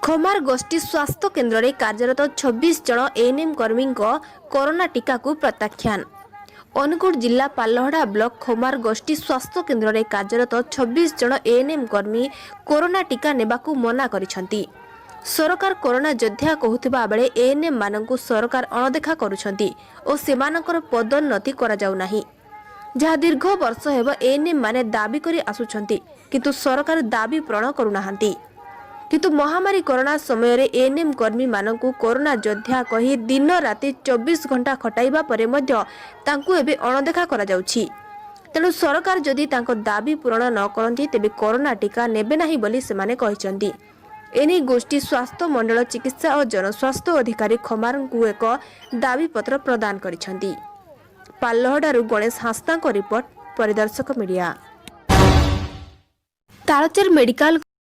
ଖମାର ଗୋଷ୍ଠୀ ସ୍ୱାସ୍ଥ୍ୟ କେନ୍ଦ୍ରରେ କାର୍ଯ୍ୟରତ 26 ଜଣ ଏଏନ୍ଏମ୍ କର୍ମୀଙ୍କ କରୋନା ଟିକାକୁ ପ୍ରତ୍ୟାଖ୍ୟାନ। ଅନୁଗୁଳ ଜିଲ୍ଲା ପାଲଲହଡ଼ା ବ୍ଲକ ଖମାର ଗୋଷ୍ଠୀ ସ୍ୱାସ୍ଥ୍ୟ କେନ୍ଦ୍ରରେ କାର୍ଯ୍ୟରତ 26 ଜଣ ଏଏନ୍ଏମ୍ କର୍ମୀ କରୋନା ଟିକା ନେବାକୁ ମନା କରିଛନ୍ତି। ସରକାର କରୋନା ଯୋଦ୍ଧା କହୁଥିବା ବେଳେ ଏଏନ୍ଏମ୍ ମାନଙ୍କୁ ସରକାର ଅଣଦେଖା କରୁଛନ୍ତି ଓ ସେମାନଙ୍କର ପଦୋନ୍ନତି କରାଯାଉନାହିଁ, ଯାହା ଦୀର୍ଘ ବର୍ଷ ହେବ ଏଏନ୍ଏମ୍ ମାନେ ଦାବି କରି ଆସୁଛନ୍ତି, କିନ୍ତୁ ସରକାର ଦାବି ପୂରଣ କରୁନାହାନ୍ତି। କିନ୍ତୁ ମହାମାରୀ କରୋନା ସମୟରେ ଏଏନ୍ଏମ୍ କର୍ମୀମାନଙ୍କୁ କରୋନା ଯୋଦ୍ଧା କହି ଦିନ ରାତି 24 ଘଣ୍ଟା ଖଟାଇବା ପରେ ମଧ୍ୟ ତାଙ୍କୁ ଏବେ ଅଣଦେଖା କରାଯାଉଛି। ତେଣୁ ସରକାର ଯଦି ତାଙ୍କ ଦାବି ପୂରଣ ନ କରନ୍ତି, ତେବେ କରୋନା ଟିକା ନେବେ ନାହିଁ ବୋଲି ସେମାନେ କହିଛନ୍ତି। ଏନେଇ ଗୋଷ୍ଠୀ ସ୍ୱାସ୍ଥ୍ୟ ମଣ୍ଡଳ ଚିକିତ୍ସା ଓ ଜନସ୍ୱାସ୍ଥ୍ୟ ଅଧିକାରୀ ଖମାରଙ୍କୁ ଏକ ଦାବିପତ୍ର ପ୍ରଦାନ କରିଛନ୍ତି। ପାଲଲହଡ଼ାରୁ ଗଣେଶ ହାଁସଦାଙ୍କ ରିପୋର୍ଟ, ପରିଦର୍ଶକ ମିଡିଆ। ତାଳଚେର ମେଡିକାଲ